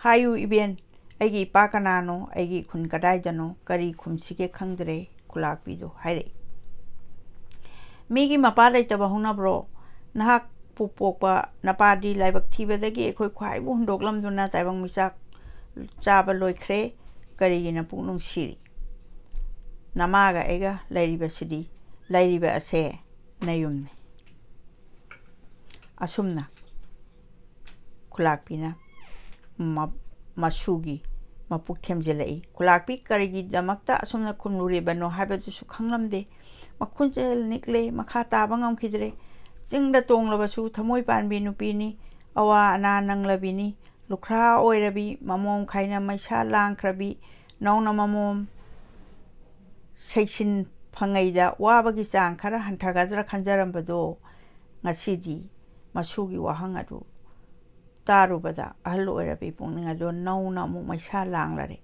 ꯍꯥꯏꯌꯨ ꯏꯕꯦꯟ, ꯑꯩꯒꯤ ꯏꯄꯥ ꯀꯅꯥꯅꯣ, ꯑꯩꯒꯤ ꯈꯨꯟ ꯀꯗꯥꯏꯗꯅꯣ, ꯀꯔꯤ ꯈꯨꯝꯁꯤꯒꯦ ꯈꯪꯗ꯭ꯔꯦ꯫" ꯈꯨꯂꯥꯛꯄꯤꯗꯨ ꯍꯥꯏꯔꯛꯏ꯫ "ꯃꯤꯒꯤ ꯃꯄꯥ ꯂꯩꯇꯕ ꯍꯧꯅꯕ꯭ꯔꯣ? ꯅꯍꯥꯛꯄꯨ ꯄꯣꯛꯄ ꯅꯄꯥꯗꯤ ꯂꯥꯏꯕꯛ ꯊꯤꯕꯗꯒꯤ ꯑꯩꯈꯣꯏ ꯈ꯭ꯋꯥꯏꯕꯨ ꯍꯨꯟꯗꯣꯛꯂꯝꯗꯨꯅ ꯇꯥꯏꯕꯪ ꯃꯤꯆꯥꯛ ꯆꯥꯕ ꯂꯣꯏꯈ꯭ꯔꯦ꯫ ꯀꯔꯤꯒꯤ ꯅꯄꯨꯛ ꯅꯨꯡꯁꯤꯔꯤ? ꯅꯃꯥꯒ ꯑꯩꯒ ꯂꯩꯔꯤꯕꯁꯤꯗꯤ, ꯂꯩꯔꯤꯕ ꯑꯁꯦ ꯅꯌꯨꯝꯅꯤ꯫" ꯑꯁꯨꯝꯅ ꯈꯨꯂꯥꯛꯄꯤꯅ ꯃ-, ꯃꯁꯨꯒꯤ ꯃꯄꯨꯛ ꯊꯦꯝꯖꯤꯜꯂꯛꯏ꯫ ꯈꯨꯂꯥꯛꯄꯤ ꯀꯔꯤꯒꯤꯗꯃꯛꯇ ꯑꯁꯨꯝꯅ ꯈꯨꯝꯂꯨꯔꯤꯕꯅꯣ ꯍꯥꯏꯕꯗꯨꯁꯨ ꯈꯪꯂꯝꯗꯦ꯫ ꯃꯈꯨꯟꯖꯦꯜ ꯅꯤꯛꯂꯦ, ꯃꯈꯥ ꯇꯥꯕ ꯉꯝꯈꯤꯗ꯭ꯔꯦ꯫ ꯆꯤꯡꯗ ꯇꯣꯡꯂꯕꯁꯨ ꯊꯃꯣꯏ ꯄꯥꯟꯕꯤ ꯅꯨꯄꯤꯅꯤ, ꯑꯋꯥ ꯑꯅꯥ ꯅꯪꯂꯕꯤꯅꯤ, ꯂꯨꯈ꯭ꯔꯥ ꯑꯣꯏꯔꯕꯤ, ꯃꯃꯣꯝ ꯈꯥꯏꯅ ꯃꯩꯁꯥ ꯂꯥꯡꯈ꯭ꯔꯕꯤ, ꯅꯧꯅ ꯃꯃꯣꯝ ꯁꯩꯁꯤꯟ ꯐꯪꯉꯩꯗ ꯋꯥꯕꯒꯤ ꯆꯥꯡ ꯈꯔ ꯍꯟꯊꯒꯗ꯭ꯔꯥ ꯈꯟꯖꯔꯝꯕꯗꯣ, ꯉꯁꯤꯗꯤ ꯃꯁꯨꯒꯤ ꯋꯥꯍꯪ ꯑꯗꯨ ꯇꯥꯔꯨꯕꯗ ꯑꯍꯜ ꯑꯣꯏꯔꯕꯤ ꯄꯨꯛꯅꯤꯡ ꯑꯗꯨ ꯅꯧꯅ ꯑꯃꯨꯛ ꯃꯩꯁꯥ ꯂꯥꯡꯂꯔꯦ꯫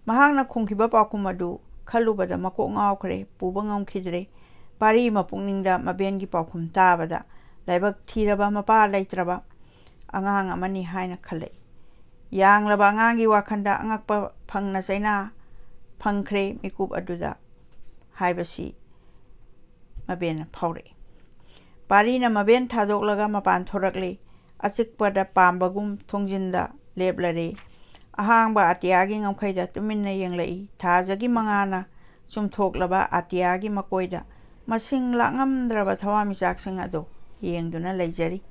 ꯃꯍꯥꯛꯅ ꯈꯨꯝꯈꯤꯕ ꯄꯥꯎꯈꯨꯝ ꯑꯗꯨ ꯈꯜꯂꯨꯕꯗ ꯃꯀꯣꯛ ꯉꯥꯎꯈ꯭ꯔꯦ, ꯄꯨꯕ ꯉꯝꯈꯤꯗ꯭ꯔꯦ꯫ ꯄꯥꯔꯤ ꯃꯄꯨꯛꯅꯤꯡꯗ ꯃꯕꯦꯟꯒꯤ ꯄꯥꯎꯈꯨꯝ ꯇꯥꯕꯗ ꯂꯥꯏꯕꯛ ꯊꯤꯔꯕ ꯃꯄꯥ ꯂꯩꯇ꯭ꯔꯕ ꯑꯉꯥꯡ ꯑꯃꯅꯤ ꯍꯥꯏꯅ ꯈꯜꯂꯛꯏ꯫ ꯌꯥꯡꯂꯕ ꯑꯉꯥꯡꯒꯤ ꯋꯥꯈꯜꯗ ꯑꯉꯛꯄ ꯐꯪꯅ ꯆꯩꯅꯥ ꯐꯪꯈ꯭ꯔꯦ ꯃꯤꯀꯨꯞ ꯑꯗꯨꯗ ꯍꯥꯏꯕꯁꯤ ꯃꯕꯦꯟꯅ ꯐꯥꯎꯔꯛꯏ꯫ ꯄꯥꯔꯤꯅ ꯃꯕꯦꯟ ꯊꯥꯗꯣꯛꯂꯒ ꯃꯄꯥꯟ ꯊꯣꯔꯛꯂꯤ꯫ ꯑꯆꯤꯛꯄꯗ ꯄꯥꯝꯕꯒꯨꯝ ꯊꯣꯡꯖꯤꯟꯗ ꯂꯦꯞꯂꯔꯦ꯫ ꯑꯍꯥꯡꯕ ꯑꯇꯤꯌꯥꯒꯤ ꯉꯝꯈꯩꯗ ꯇꯨꯃꯤꯟꯅ ꯌꯦꯡꯂꯛꯏ꯫ ꯊꯥꯖꯒꯤ ꯃꯉꯥꯅ ꯆꯨꯝꯊꯣꯛꯂꯕ ꯑꯇꯤꯌꯥꯒꯤ ꯃꯀꯣꯏꯗ ꯃꯁꯤꯡ ꯂꯥꯛꯉꯝꯗ꯭ꯔꯕ ꯊꯋꯥꯟꯃꯤꯆꯥꯛꯁꯤꯡ ꯑꯗꯨ ꯌꯦꯡꯗꯨꯅ ꯂꯩꯖꯔꯤ꯫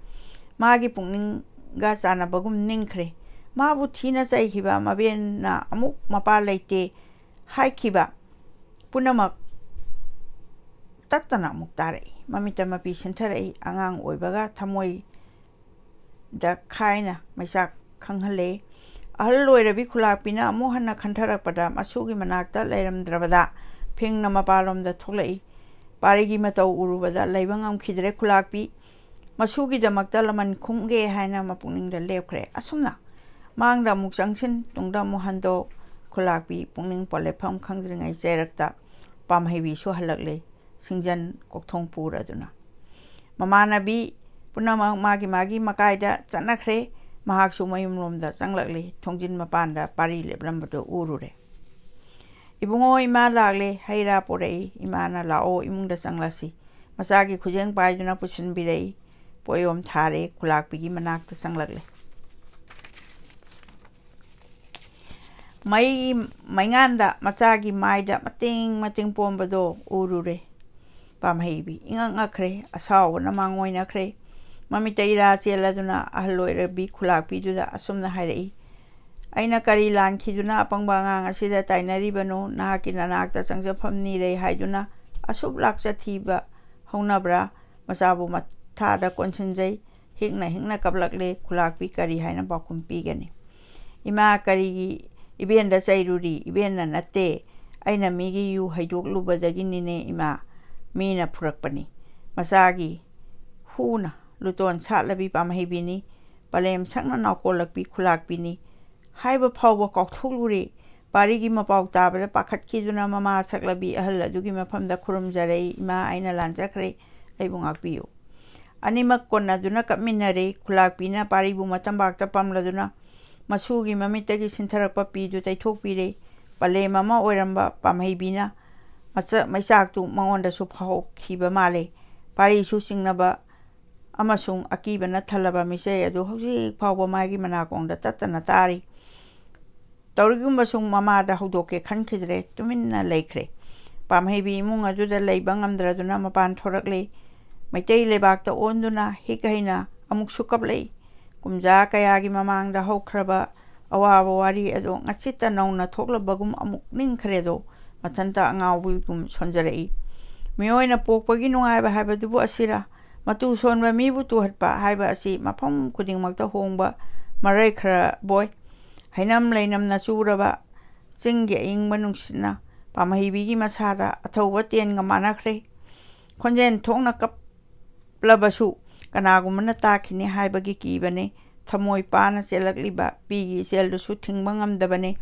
ꯃꯥꯒꯤ ꯄꯨꯛꯅꯤꯡꯒ ꯆꯥꯟꯅꯕꯒꯨꯝ ꯅꯤꯡꯈ꯭ꯔꯦ꯫ ꯃꯥꯕꯨ ꯊꯤꯅ ꯆꯩꯈꯤꯕ ꯃꯕꯦꯟꯅ ꯑꯃꯨꯛ ꯃꯄꯥ ꯂꯩꯇꯦ ꯍꯥꯏꯈꯤꯕ ꯄꯨꯝꯅꯃꯛ ꯇꯠꯇꯅ ꯑꯃꯨꯛ ꯇꯥꯔꯛꯏ꯫ ꯃꯃꯤꯠꯇ ꯃꯄꯤ ꯁꯤꯟꯊꯔꯛꯏ꯫ ꯑꯉꯥꯡ ꯑꯣꯏꯕꯒ ꯊꯃꯣꯏꯗ ꯈꯥꯏꯅ ꯃꯩꯆꯥꯛ ꯈꯪꯍꯜꯂꯦ꯫ ꯑꯍꯜ ꯑꯣꯏꯔꯕꯤ ꯈꯨꯂꯥꯛꯄꯤꯅ ꯑꯃꯨꯛ ꯍꯟꯅ ꯈꯟꯊꯔꯛꯄꯗ ꯃꯁꯨꯒꯤ ꯃꯅꯥꯛꯇ ꯂꯩꯔꯝꯗ꯭ꯔꯕꯗ ꯐꯤꯡꯅ ꯃꯄꯥꯟꯂꯣꯝꯗ ꯊꯣꯛꯂꯛꯏ꯫ ꯄꯥꯔꯤꯒꯤ ꯃꯇꯧ ꯎꯔꯨꯕꯗ ꯂꯩꯕ ꯉꯝꯈꯤꯗ꯭ꯔꯦ ꯈꯨꯂꯥꯛꯄꯤ꯫ ꯃꯁꯨꯒꯤꯗꯃꯛꯇ ꯂꯃꯟ ꯈꯨꯝꯒꯦ ꯍꯥꯏꯅ ꯃꯄꯨꯛꯅꯤꯡꯗ ꯂꯦꯞꯈ꯭ꯔꯦ꯫ ꯑꯁꯨꯝꯅ ꯃꯥꯡꯗ ꯑꯃꯨꯛ ꯆꯪꯁꯤꯟ, ꯇꯨꯡꯗ ꯑꯃꯨꯛ ꯍꯟꯗꯣꯛ, ꯈꯨꯂꯥꯛꯄꯤ ꯄꯨꯛꯅꯤꯡ ꯄꯣꯂꯦꯠꯐꯝ ꯈꯪꯗ꯭ꯔꯤꯉꯩ ꯆꯩꯔꯛꯇ ꯄꯥꯝꯍꯩꯕꯤꯁꯨ ꯍꯜꯂꯛꯂꯦ, ꯁꯤꯡꯖꯟ ꯀꯣꯛꯊꯣꯡ ꯄꯨꯔꯗꯨꯅ꯫ ꯃꯃꯥꯟꯅꯕꯤ ꯄꯨꯝꯅꯃꯛ ꯃꯥꯒꯤ ꯃꯥꯒꯤ ꯃꯀꯥꯏꯗ ꯆꯠꯅꯈ꯭ꯔꯦ꯫ ꯃꯍꯥꯛꯁꯨ ꯃꯌꯨꯝꯂꯣꯝꯗ ꯆꯪꯂꯛꯂꯦ꯫ ꯊꯣꯡꯖꯤꯟ ꯃꯄꯥꯟꯗ ꯄꯥꯔꯤ ꯂꯦꯞꯂꯝꯕꯗꯨ ꯎꯔꯨꯔꯦ꯫ "ꯏꯕꯨꯡꯉꯣ, ꯏꯃꯥ ꯂꯥꯛꯂꯦ, ꯍꯩ ꯔꯥ ꯄꯨꯔꯛꯏ꯫ ꯏꯃꯥꯅ ꯂꯥꯛꯑꯣ, ꯏꯃꯨꯡꯗ ꯆꯪꯂꯁꯤ꯫" ꯃꯆꯥꯒꯤ ꯈꯨꯖꯦꯡ ꯄꯥꯏꯗꯨꯅ ꯄꯨꯁꯤꯟꯕꯤꯔꯛꯏ꯫ ꯄꯣꯠꯌꯣꯝ ꯊꯥꯔꯦ꯫ ꯈꯨꯂꯥꯛꯄꯤꯒꯤ ꯃꯅꯥꯛꯇ ꯆꯪꯂꯛꯂꯦ꯫ ꯃꯩ ꯃꯩꯉꯥꯟꯗ ꯃꯆꯥꯒꯤ ꯃꯥꯏꯗ ꯃꯇꯦꯡ ꯃꯇꯦꯡ ꯄꯣꯝꯕꯗꯣ ꯎꯔꯨꯔꯦ꯫ ꯄꯥꯝꯍꯩꯕꯤ ꯏꯉꯛ ꯉꯛꯈ꯭ꯔꯦ꯫ ꯑꯁꯥꯎꯕꯅ ꯃꯥꯡꯑꯣꯏꯅꯈ꯭ꯔꯦ꯫ ꯃꯃꯤꯠꯇ ꯏꯔꯥ ꯆꯦꯜꯂꯗꯨꯅ ꯑꯍꯜ ꯑꯣꯏꯔꯕꯤ ꯈꯨꯂꯥꯛꯄꯤꯗꯨꯗ ꯑꯁꯨꯝꯅ ꯍꯥꯏꯔꯛꯏ, "ꯑꯩꯅ ꯀꯔꯤ ꯂꯥꯟꯈꯤꯗꯨꯅ ꯑꯄꯪꯕ ꯑꯉꯥꯡ ꯑꯁꯤꯗ ꯇꯥꯏꯅꯔꯤꯕꯅꯣ? ꯅꯍꯥꯛꯀꯤ ꯅꯅꯥꯛꯇ ꯆꯪꯖꯐꯝ ꯅꯤꯔꯩ ꯍꯥꯏꯗꯨꯅ ꯑꯁꯨꯛ ꯂꯥꯛꯆ ꯊꯤꯕ ꯍꯧꯅꯕ꯭ꯔꯥ?" ꯃꯆꯥꯕꯨ ꯃꯊꯥꯗ ꯀꯣꯟꯁꯤꯟꯖꯩ꯫ ꯍꯤꯛꯅ ꯍꯤꯛꯅ ꯀꯞꯂꯛꯂꯦ꯫ ꯈꯨꯂꯥꯛꯄꯤ ꯀꯔꯤ ꯍꯥꯏꯅ ꯄꯥꯎꯈꯨꯝ ꯄꯤꯒꯅꯤ? "ꯏꯃꯥ, ꯀꯔꯤꯒꯤ ꯏꯕꯦꯟꯗ ꯆꯩꯔꯨꯔꯤ? ꯏꯕꯦꯟꯅ ꯅꯠꯇꯦ꯫ ꯑꯩꯅ ꯃꯤꯒꯤ ꯌꯨ ꯍꯩꯗꯣꯛꯂꯨꯕꯗꯒꯤꯅꯤꯅꯦ ꯏꯃꯥ꯫ ꯃꯤꯅ ꯐꯨꯔꯛꯄꯅꯤ꯫ ꯃꯆꯥꯒꯤ ꯍꯨꯅ ꯂꯨꯇꯣꯟ ꯁꯥꯠꯂꯕꯤ ꯄꯥꯝꯍꯩꯕꯤꯅꯤ꯫ ꯄꯂꯦꯝ ꯁꯛꯅ ꯅꯥꯎꯀꯣꯜꯂꯛꯄꯤ ꯈꯨꯂꯥꯛꯄꯤꯅꯤ" ꯍꯥꯏꯕ ꯐꯥꯎꯕ ꯀꯥꯎꯊꯣꯛꯂꯨꯔꯦ꯫ ꯄꯥꯔꯤꯒꯤ ꯃꯄꯥꯎ ꯇꯥꯕꯗ ꯄꯥꯈꯠꯈꯤꯗꯨꯅ ꯃꯃꯥ ꯁꯛꯂꯕꯤ ꯑꯍꯜ ꯑꯗꯨꯒꯤ ꯃꯐꯝꯗ ꯈꯨꯔꯨꯝꯖꯔꯛꯏ, "ꯏꯃꯥ, ꯑꯩꯅ ꯂꯥꯟꯖꯈ꯭ꯔꯦ, ꯑꯩꯕꯨ ꯉꯥꯛꯄꯤꯌꯨ"꯫ ꯑꯅꯤꯃꯛ ꯀꯣꯟꯅꯗꯨꯅ ꯀꯞꯃꯤꯟꯅꯔꯦ꯫ ꯈꯨꯂꯥꯛꯄꯤꯅ ꯄꯥꯔꯤꯕꯨ ꯃꯇꯝꯕꯥꯛꯇ ꯄꯝꯂꯗꯨꯅ ꯃꯁꯨꯒꯤ ꯃꯃꯤꯠꯇꯒꯤ ꯁꯤꯟꯊꯔꯛꯄ ꯄꯤꯗꯨ ꯇꯩꯊꯣꯛꯄꯤꯔꯦ꯫ ꯄꯂꯦꯝ ꯑꯃ ꯑꯣꯏꯔꯝꯕ ꯄꯥꯝꯍꯩꯕꯤꯅ ꯃꯆ-, ꯃꯩꯆꯥꯛꯇꯨ ꯃꯉꯣꯟꯗꯁꯨ ꯐꯥꯎꯈꯤꯕ ꯃꯥꯜꯂꯦ꯫ ꯄꯥꯔꯤꯁꯨ ꯆꯤꯡꯅꯕ ꯑꯃꯁꯨꯡ ꯑꯀꯤꯕꯅ ꯊꯜꯂꯕ ꯃꯤꯆꯩ ꯑꯗꯨ ꯍꯧꯖꯤꯛ ꯐꯥꯎꯕ ꯃꯥꯒꯤ ꯃꯅꯥꯀꯣꯡꯗ ꯇꯠꯇꯅ ꯇꯥꯔꯤ꯫ ꯇꯧꯔꯤꯒꯨꯝꯕꯁꯨ ꯃꯃꯥꯗ ꯍꯧꯗꯣꯛꯀꯦ ꯈꯟꯈꯤꯗ꯭ꯔꯦ, ꯇꯨꯃꯤꯟꯅ ꯂꯩꯈ꯭ꯔꯦ꯫ ꯄꯥꯝꯍꯩꯕꯤ ꯏꯃꯨꯡ ꯑꯗꯨꯗ ꯂꯩꯕ ꯉꯝꯗ꯭ꯔꯗꯨꯅ ꯃꯄꯥꯟ ꯊꯣꯔꯛꯂꯦ꯫ ꯃꯩꯇꯩ ꯂꯩꯕꯥꯛꯇ ꯑꯣꯟꯗꯨꯅ ꯍꯤꯛ ꯍꯩꯅ ꯑꯃꯨꯛꯁꯨ ꯀꯞꯂꯛꯏ꯫ ꯀꯨꯝꯖꯥ ꯀꯌꯥꯒꯤ ꯃꯃꯥꯡꯗ ꯍꯧꯈ꯭ꯔꯕ ꯑꯋꯥꯕ ꯋꯥꯔꯤ ꯑꯗꯣ ꯉꯁꯤꯇ ꯅꯧꯅ ꯊꯣꯛꯂꯕꯒꯨꯝ ꯑꯃꯨꯛ ꯅꯤꯡꯈ꯭ꯔꯦꯗꯣ꯫ ꯃꯊꯟꯇ ꯑꯉꯥꯎꯕꯤꯒꯨꯝ ꯁꯣꯟꯖꯔꯛꯏ꯫ ꯃꯤꯑꯣꯏꯅ ꯄꯣꯛꯄꯒꯤ ꯅꯨꯡꯉꯥꯏꯕ ꯍꯥꯏꯕꯗꯨꯕꯨ ꯑꯁꯤꯔꯥ? ꯃꯇꯨ ꯁꯣꯟꯕ ꯃꯤꯕꯨ ꯇꯨꯍꯠꯄ ꯍꯥꯏꯕ ꯑꯁꯤ ꯃꯐꯝ ꯈꯨꯗꯤꯡꯃꯛꯇ ꯍꯣꯡꯕ ꯃꯔꯩ ꯈꯔ ꯕꯣꯏ꯫ ꯍꯩꯅꯝ ꯂꯩꯅꯝꯅ ꯆꯨꯔꯕ ꯆꯤꯡꯒꯤ ꯑꯏꯪꯕ ꯅꯨꯡꯁꯤꯠꯅ ꯄꯥꯝꯍꯩꯕꯤꯒꯤ ꯃꯁꯥꯗ ꯑꯊꯧꯕ ꯇꯦꯟꯒ ꯃꯥꯟꯅꯈ꯭ꯔꯦ꯫ ꯈꯣꯟꯖꯦꯜ ꯊꯣꯛꯅ ꯀꯞꯂꯕꯁꯨ ꯀꯅꯥꯒꯨꯝꯕꯅ ꯇꯥꯈꯤꯅꯤ ꯍꯥꯏꯕꯒꯤ ꯀꯤꯕꯅꯤ꯫ ꯊꯃꯣꯏ ꯄꯥꯅ ꯆꯦꯜꯂꯛꯂꯤꯕ ꯄꯤꯒꯤ ꯏꯆꯦꯜꯗꯨꯁꯨ ꯊꯤꯡꯕ ꯉꯝꯗꯕꯅꯤ꯫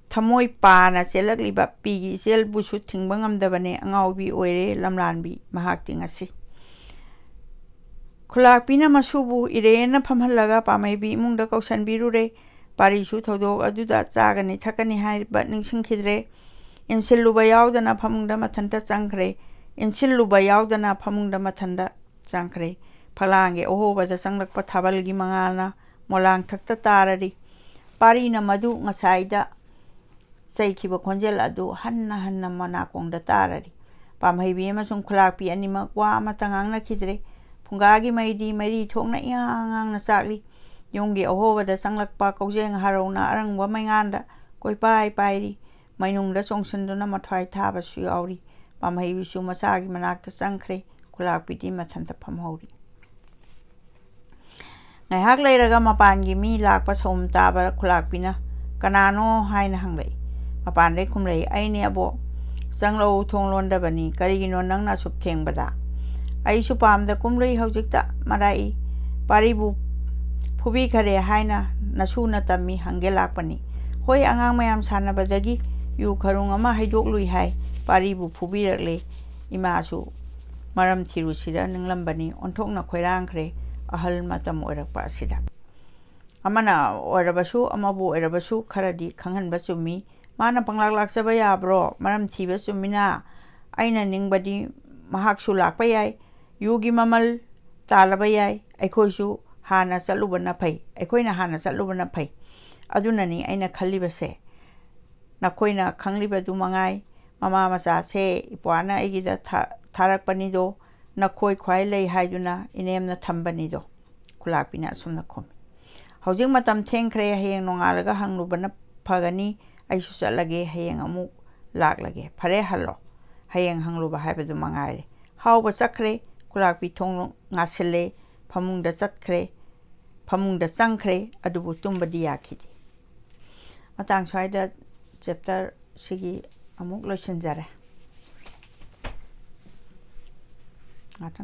ꯊꯃꯣꯏ ꯄꯥꯅ ꯆꯦꯜꯂꯛꯂꯤꯕ ꯄꯤꯒꯤ ꯏꯆꯦꯜꯕꯨꯁꯨ ꯊꯤꯡꯕ ꯉꯝꯗꯕꯅꯤ꯫ ꯑꯉꯥꯎꯕꯤ ꯑꯣꯏꯔꯦ ꯂꯝꯂꯥꯟꯕꯤ ꯃꯍꯥꯛꯇꯤ ꯉꯁꯤ꯫ ꯈꯨꯂꯥꯛꯄꯤꯅ ꯃꯁꯨꯕꯨ ꯏꯔꯦꯟꯅ ꯐꯝꯍꯜꯂꯒ ꯄꯥꯝꯍꯩꯕꯤ ꯏꯃꯨꯡꯗ ꯀꯧꯁꯟꯕꯤꯔꯨꯔꯦ꯫ ꯄꯥꯔꯤꯁꯨ ꯊꯧꯗꯣꯛ ꯑꯗꯨꯗ ꯆꯥꯒꯅꯤ ꯊꯛꯀꯅꯤ ꯍꯥꯏꯕ ꯅꯤꯡꯁꯤꯡꯈꯤꯗ꯭ꯔꯦ꯫ ꯏꯟꯁꯤꯜꯂꯨꯕ ꯌꯥꯎꯗꯅ ꯐꯃꯨꯡꯗ ꯃꯊꯟꯇ ꯆꯪꯈ꯭ꯔꯦ꯫ ꯏꯟꯁꯤꯜꯂꯨꯕ ꯌꯥꯎꯗꯅ ꯐꯃꯨꯡꯗ ꯃꯊꯟꯇ ꯆꯪꯈ꯭ꯔꯦ꯫ ꯐꯛꯂꯥꯡꯒꯤ ꯑꯍꯣꯕꯗ ꯆꯪꯂꯛꯄ ꯊꯥꯕꯜꯒꯤ ꯃꯉꯥꯜꯅ ꯃꯣꯂꯥꯡ ꯊꯛꯇ ꯇꯥꯔꯔꯤ꯫ ꯄꯥꯔꯤꯅ ꯃꯗꯨ ꯉꯁꯥꯏꯗ ꯆꯩꯈꯤꯕ ꯈꯣꯟꯖꯦꯜ ꯑꯗꯨ ꯍꯟꯅ ꯍꯟꯅ ꯃꯅꯥꯀꯣꯡꯗ ꯇꯥꯔꯔꯤ꯫ ꯄꯥꯝꯍꯩꯕꯤ ꯑꯃꯁꯨꯡ ꯈꯨꯂꯥꯛꯄꯤ ꯑꯅꯤꯃꯛ ꯋꯥ ꯑꯃꯠꯇ ꯉꯥꯡꯅꯈꯤꯗ꯭ꯔꯦ꯫ ꯐꯨꯡꯒꯥꯒꯤ ꯃꯩꯗꯤ ꯃꯩꯔꯤ ꯊꯣꯛꯅ ꯏꯉꯥꯡ ꯉꯥꯡꯅ ꯆꯥꯛꯂꯤ꯫ ꯌꯨꯝꯒꯤ ꯑꯍꯣꯕꯗ ꯆꯪꯂꯛꯄ ꯀꯧꯖꯦꯡ ꯍꯔꯧꯅ ꯑꯔꯪꯕ ꯃꯩꯉꯥꯟꯗ ꯀꯣꯏꯄꯥꯏ ꯄꯥꯏꯔꯤ꯫ ꯃꯩꯅꯨꯡꯗ ꯆꯣꯡꯁꯤꯟꯗꯨꯅ ꯃꯊ꯭ꯋꯥꯏ ꯊꯥꯕꯁꯨ ꯌꯥꯎꯔꯤ꯫ ꯄꯥꯝꯍꯩꯕꯤꯁꯨ ꯃꯆꯥꯒꯤ ꯃꯅꯥꯛꯇ ꯆꯪꯈ꯭ꯔꯦ꯫ ꯈꯨꯂꯥꯛꯄꯤꯗꯤ ꯃꯊꯟꯇ ꯐꯝꯍꯧꯔꯤ꯫ ꯉꯥꯏꯍꯥꯛ ꯂꯩꯔꯒ ꯃꯄꯥꯟꯒꯤ ꯃꯤ ꯂꯥꯛꯄ ꯁꯎꯝ ꯇꯥꯕ ꯈꯨꯂꯥꯛꯄꯤꯅ "ꯀꯅꯥꯅꯣ?" ꯍꯥꯏꯅ ꯍꯪꯂꯛꯏ꯫ ꯃꯄꯥꯟꯗꯩ ꯈꯨꯝꯂꯛꯏ, "ꯑꯩꯅꯦ ꯑꯕꯣꯛ, ꯆꯪꯂꯛꯎ, ꯊꯣꯡ ꯂꯣꯟꯗꯕꯅꯤ, ꯀꯔꯤꯒꯤꯅꯣ ꯅꯪꯅ ꯑꯁꯨꯛ ꯊꯦꯡꯕꯗ?" "ꯑꯩꯁꯨ ꯄꯥꯝꯗ ꯀꯨꯝꯂꯨꯏ ꯍꯧꯖꯤꯛꯇ, ꯃꯔꯥꯏ ꯄꯥꯔꯤꯕꯨ ꯐꯨꯕꯤꯈꯔꯦ ꯍꯥꯏꯅ ꯅꯁꯨꯅ ꯇꯝꯃꯤ ꯍꯪꯒꯦ ꯂꯥꯛꯄꯅꯤ꯫ ꯍꯣꯏ, ꯑꯉꯥꯡ ꯃꯌꯥꯝ ꯁꯥꯟꯅꯕꯗꯒꯤ ꯌꯨ ꯈꯔꯨꯡ ꯑꯃ ꯍꯩꯗꯣꯛꯂꯨꯏ ꯍꯥꯏ, ꯄꯥꯔꯤꯕꯨ ꯐꯨꯕꯤꯔꯛꯂꯦ꯫ ꯏꯃꯥꯁꯨ ꯃꯔꯝ ꯊꯤꯔꯨꯁꯤꯔ ꯅꯤꯡꯂꯝꯕꯅꯤ, ꯑꯣꯟꯊꯣꯛꯅ ꯈꯣꯏꯔꯥꯡꯈ꯭ꯔꯦ ꯑꯍꯜ ꯃꯇꯝ ꯑꯣꯏꯔꯛꯄ ꯑꯁꯤꯗ꯫ ꯑꯃꯅ ꯑꯣꯏꯔꯕꯁꯨ ꯑꯃꯕꯨ ꯑꯣꯏꯔꯕꯁꯨ ꯈꯔꯗꯤ ꯈꯪꯍꯟꯕ ꯆꯨꯝꯃꯤ꯫ ꯃꯥꯅ ꯄꯪꯂꯥꯛ ꯂꯥꯛꯆꯕ ꯌꯥꯕ꯭ꯔꯣ? ꯃꯔꯝ ꯊꯤꯕ ꯆꯨꯝꯃꯤꯅ꯫ ꯑꯩꯅ ꯅꯤꯡꯕꯗꯤ ꯃꯍꯥꯛꯁꯨ ꯂꯥꯛꯄ ꯌꯥꯏ꯫ ꯌꯨꯒꯤ ꯃꯃꯜ ꯇꯥꯜꯂꯕ ꯌꯥꯏ꯫ ꯑꯩꯈꯣꯏꯁꯨ ꯍꯥꯟꯅ ꯆꯠꯂꯨꯕꯅ ꯐꯩ꯫ ꯑꯩꯈꯣꯏꯅ ꯍꯥꯟꯅ ꯆꯠꯂꯨꯕꯅ ꯐꯩ꯫ ꯑꯗꯨꯅꯅꯤ ꯑꯩꯅ ꯈꯜꯂꯤꯕꯁꯦ꯫ ꯅꯈꯣꯏꯅ ꯈꯪꯂꯤꯕꯗꯨ ꯃꯉꯥꯏ꯫ ꯃꯃꯥ ꯃꯆꯥꯁꯦ ꯏꯄ꯭ꯋꯥꯅ ꯑꯩꯒꯤꯗ ꯊꯥ-, ꯊꯥꯔꯛꯄꯅꯤꯗꯣ, ꯅꯈꯣꯏ ꯈ꯭ꯋꯥꯏ ꯂꯩ ꯍꯥꯏꯗꯨꯅ ꯏꯅꯦꯝꯅ ꯊꯝꯕꯅꯤꯗꯣ꯫ ꯈꯨꯂꯥꯛꯄꯤꯅ ꯑꯁꯨꯝꯅ ꯈꯨꯝꯃꯤ꯫ "ꯍꯧꯖꯤꯛ ꯃꯇꯝ ꯊꯦꯡꯈ꯭ꯔꯦ, ꯍꯌꯦꯡ ꯅꯣꯡꯉꯥꯜꯂꯒ ꯍꯪꯂꯨꯕꯅ ꯐꯒꯅꯤ꯫ ꯑꯩꯁꯨ ꯆꯠꯂꯒꯦ, ꯍꯌꯦꯡ ꯑꯃꯨꯛ ꯂꯥꯛꯂꯒꯦ꯫" "ꯐꯔꯦ, ꯍꯜꯂꯣ, ꯍꯌꯦꯡ ꯍꯪꯂꯨꯕ ꯍꯥꯏꯕꯗꯨ ꯃꯉꯥꯏꯔꯦ꯫" ꯍꯥꯎꯕ ꯆꯠꯈ꯭ꯔꯦ꯫ ꯈꯨꯂꯥꯛꯄꯤ ꯊꯣꯡ ꯉꯥꯁꯤꯜꯂꯦ, ꯐꯃꯨꯡꯗ ꯆꯠꯈ꯭ꯔꯦ, ꯐꯃꯨꯡꯗ ꯆꯪꯈ꯭ꯔꯦ, ꯑꯗꯨꯕꯨ ꯇꯨꯝꯕꯗꯤ ꯌꯥꯈꯤꯗꯦ꯫ ꯃꯇꯥꯡ ꯁ꯭ꯋꯥꯏꯗ ꯆꯦꯞꯇꯔ ꯁꯤꯒꯤ ꯑꯃꯨꯛ ꯂꯣꯏꯁꯤꯟꯖꯔꯦ꯫ ꯉꯥꯛꯇꯪ